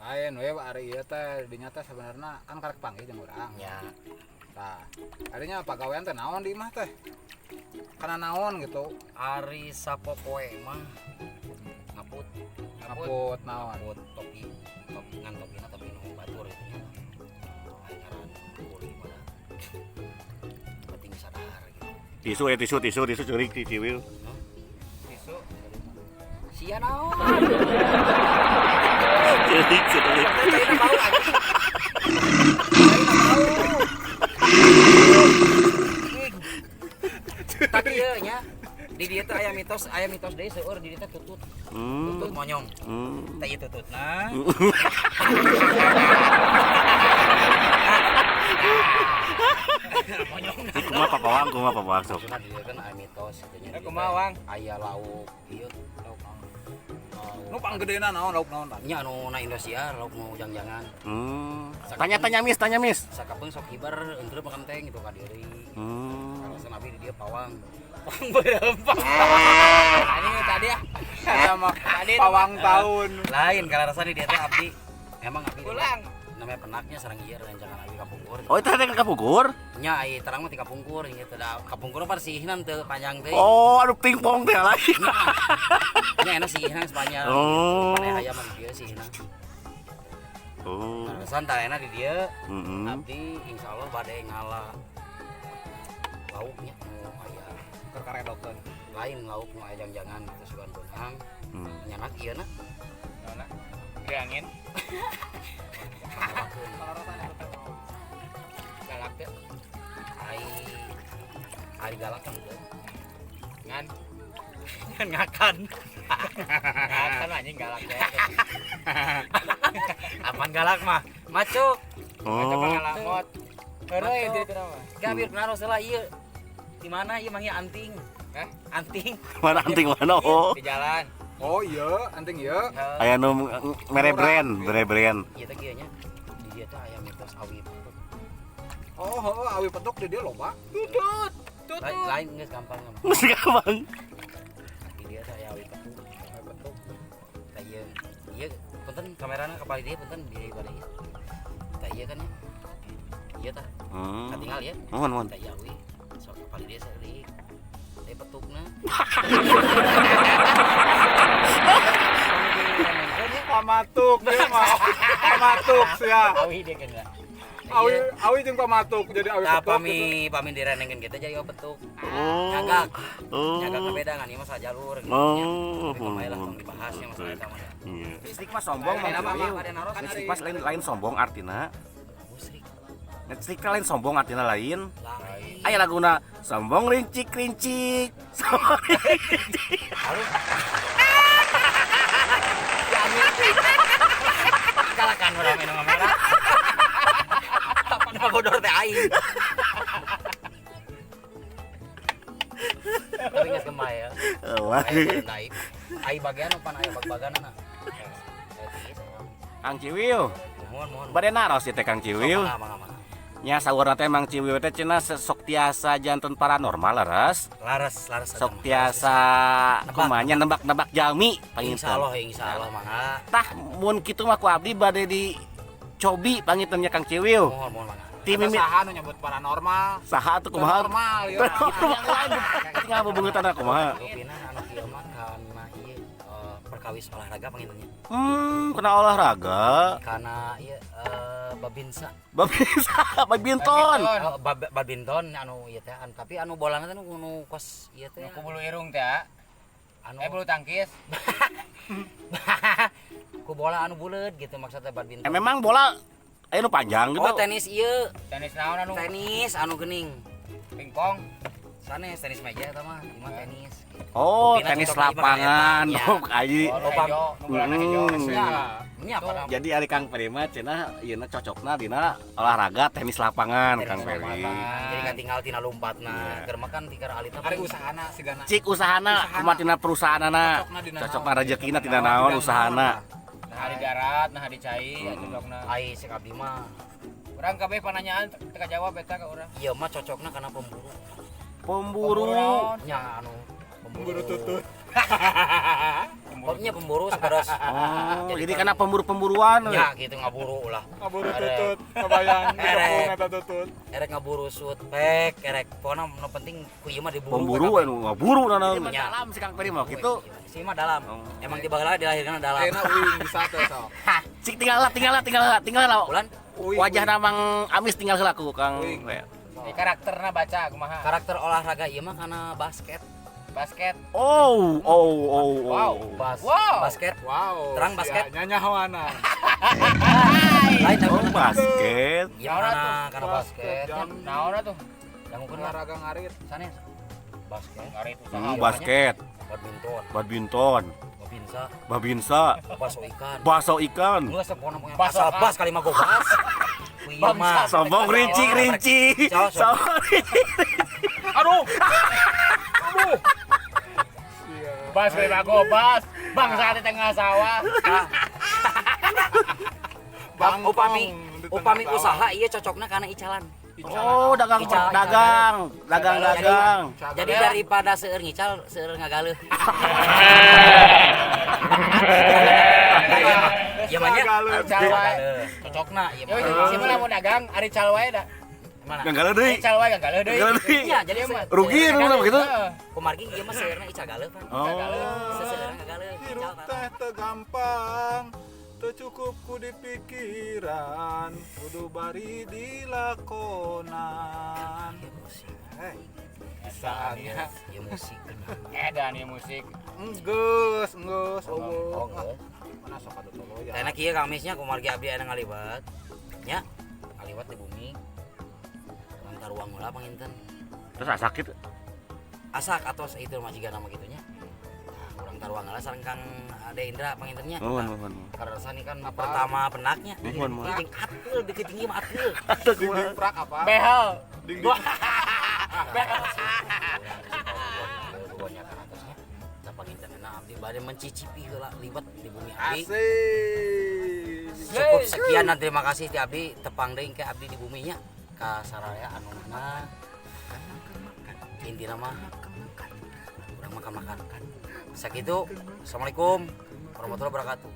Lain we ari ieu teh dinya teh sebenarnya kan karek panggih jeung urang. Nya. Tah, arinya pagawean teh naon di imah teh? Kana naon gitu? Ari sapopoe mah ngaput. Ngaput naon? Ngaput topi. Topi ngan topina topi nu batur gitu nya. Ari ngaran kuli mah da. Penting sadar gitu. Tisu ya tisu tisu tisu ceurik ti Ciwil. Tisu. Sia naon? Ceurik ceurik. Caina bau anjing. Caina bau. Tak ieu nya. Di dieu teh aya mitos deui seueur di dieu teh tutut. Tutut monyong. Teh ieu tututna. Monyong. Kumaha papawang, kumaha papawang sok. Maksudna di dieu kan aya mitos kitu nya. Kumaha, Wang? Aya lauk ieu lauk naon. Nu panggedena naon lauk naon tah? Nya anu na Indosiar lauk nu jang-jangan. Tanya tanya mis, tanya mis. Sakapeung sok hibar euntreup makan teh gitu ka diri. Kalasan abi di dieu pawang. Pawang berempat. Ini tadi ya. Sama Tadi pawang tahun. Lain kalasan di dieu teh abdi. Emang abdi Pulang. Namanya penaknya sareng ieu rencangan abdi kapungkur. Oh, itu ada kapungkur? Nya ai terang mah ti kapungkur ieu teh da kapungkur mah sihnan teu panjang teh. Oh, aduh pingpong teh lain. Nya enak sihnan sepanjang. Oh. Paneh hayam mah di dieu sihna. Oh. Kalasan tah enak di dieu. Heeh. Abdi insyaallah bade ngala lauknya nu aya Keur karedokeun. Lain lauk nu aya jang-jangan gitu sugan beunang. Nyanak ieu na. Naonna? Gede angin. Galak teh. Ai ari galak kan teu. Ngan. Ngan ngakan. Ngakan anjing galak teh. Apan galak mah? Maco. Maco Oh. pangalamot. Heureuy itu itu mah. Gabir naros lah ieu. Di mana ieu manggil anting? Hah? Anting. Mana anting mana? Oh. Di jalan. Oh iya, anting iya. Aya nu mere brand, mere brand. Ieu teh kieu nya. Di dieu teh aya mitos awi petuk. Oh, oh, awi petuk di dieu loba. Tutut. Tutut. Lain geus gampang mah. Geus gampang. Di dieu teh aya awi petuk. Awi petuk. Tah ieu. Ieu punten kamerana ka palih dieu punten di balik ieu. Tah ieu kan ya. Ieu tah. Katinggal ya. Mohon, mohon. Tah ieu awi. Sok ka palih dieu saeutik. Teh petukna. Pamatuk dia mah. Pamatuk sia. Awi dia kena. Awi awi jeung pamatuk jadi awi Nah, petuk. pami pami direnengkeun kita jadi awi petuk. Oh. Nyagak. Oh. Nyagak ke beda ngan ieu mah sajalur gitu. Oh. Tapi kumaha lah tong dibahasnya masalah eta mah. Iya. Listrik mah sombong Mang Ciwil. Listrik mah lain lain sombong artina. Musrik. Listrik lain sombong artina lain. Lain. Aya laguna sombong rincik-rincik. Sombong rincik. Halus. Kalakan urang minum merah. Kapan bodor teh aing. Tapi geus gemai ya. Wah. Aya ai bagian pan aya bag-baganana. Kang Ciwil. Mohon mohon. Bade naros ieu teh Kang Ciwil. Mangga mangga. Nya saurna teh Mang Ciwil teh cenah sok tiasa janten paranormal leres. Laras laras. Sok tiasa kumaha nya nebak-nebak jalmi panginten. Insyaallah insyaallah mangga. Tah mun kitu mah ku abdi bade dicobi panginten nya Kang Ciwil. Mohon mohon mangga. Ti mimi saha nu nyebut paranormal? Saha atuh kumaha? Normal ya. Tinggal bebeungeutana kumaha? Rupina anu kieu mah kana ieu perkawis olahraga panginten nya. Kena olahraga. Kana ieu babinsa. Babinsa, badminton. Oh, badminton anu ieu teh tapi anu bolana teh nu kos ieu teh. Nu ku bulu irung teh. Anu bulu tangkis. Ku bola anu buleut gitu maksudnya badminton. Memang bola anu panjang gitu. Oh, tenis ieu. Tenis naon anu? Tenis anu geuning. Pingpong. Sanes tenis meja eta mah, ieu mah tenis. Oh, Rupina tenis cocok lagi lapangan. mah Oh, ai. Oh, hejo, nu bolana hejo. Ini apa namanya? Jadi ari Kang Peri mah cenah ieuna cocokna dina olahraga tenis lapangan Tenis Kang Peri. lapangan. Jadi nggak tinggal tina lompatna. Keur mah kan tikar alita. Ari usahana sigana. Cik usahana kumaha tina perusahaanana. Cocokna dina Cocokna naon. rejekina tina naon usahana. Nah di darat, nah di cai, cocokna. Ai sek abdi mah. Urang kabeh pananyaan teu kajawab eta ka urang. Ieu mah cocokna kana pemburu. Pemburu. Nya anu pemburu Pemburu tutut. Pemburu Nya pemburu sebatas. Oh, jadi karena pemburu-pemburuan. Ya gitu ngaburu lah. Ngaburu tutut, kebayang dikepung eta tutut. Erek ngaburu sut pek, erek pokona nu penting ku ieu mah diburu. Pemburu anu ngaburu nana. Nya. Dalam si Kang Peri mah gitu. Si mah dalam. Oh. Emang tiba heula dilahirkan dalam. Ayeuna uing bisa teh sok. Cik tinggal lah, tinggal lah, tinggal lah, tinggal lah. Bulan Uing, Wajah uing. Mang Amis tinggal heula ku Kang. Uing. Di karakterna baca kumaha. Karakter olahraga ieu mah kana basket. Basket. Oh, oh, oh, oh. Wow. Bas Wow. Basket. Wow. Terang basket. Nyanyahoana. Lain Oh, basket. Ieu mah kana basket. Jam Naon tuh? Dangukeun lah olahraga ngarit. sanes. Basket, Ngarit usaha. Basket, badminton, badminton, babinsa, babinsa, baso ikan. bakso ikan. Geus pokona mah Baso asal bas kali mah gobas. Ku ieu mah. Sombong rinci rinci. Sombong. Sombong rinci. Aduh. Iya. Bas kali mah bas. Bangsa di tengah sawah. Bangkong Upami di tengah upami sawah. usaha ieu cocokna kana icalan. Oh, dagang Ical, ical. dagang, dagang dagang. Jadi daripada seueur ngical, seueur ngagaleuh. Ieu mah nya Ngagaleuh. Ical wae. Cocokna ieu Yo, mah. si mah lamun dagang ari cal wae da. Mana? Gagal deui. Ari cal wae gagal deui. Gagal deui. Iya, jadi Iya, mah. Rugi nu mah gitu. Heeh. Kumargi ieu mah seueurna ical galeuh pan. Oh. Seseueurna ngagaleuh ical Hirup tah. teh teu gampang, teu cukup ku dipikiran, kudu bari dilakonan. Ieu musik. Hei, saatnya. Ieu musik. Edan ieu musik. Enggeus, enggeus, Oh, eueuh. geus. Mana sok atuh toloyan. Teh kieu Kamisnya kumargi abdi aya ngaliwat. Nya, ngaliwat di bumi. Antar ruang heula panginten. Terus asa sakit. Asak atau itu mah jiga nama kitu nya. Tah, urang taruang heula sareng Kang Ade Indra pangintennya. Mohon, mohon. Karena ini kan pertama penaknya. Mohon, mohon. Jeung atul deket tinggi mah atul. Dingding prak apa? Behel. Dingding. Kebanyakan atasnya. Tah pangintenna abdi bade mencicipi heula liwet di bumi abdi. Asik. Cukup sekian dan terima kasih ti abdi tepang deui ke abdi di buminya ka sararea anu mana intina mah urang makan-makan. Sakitu, assalamualaikum warahmatullahi wabarakatuh.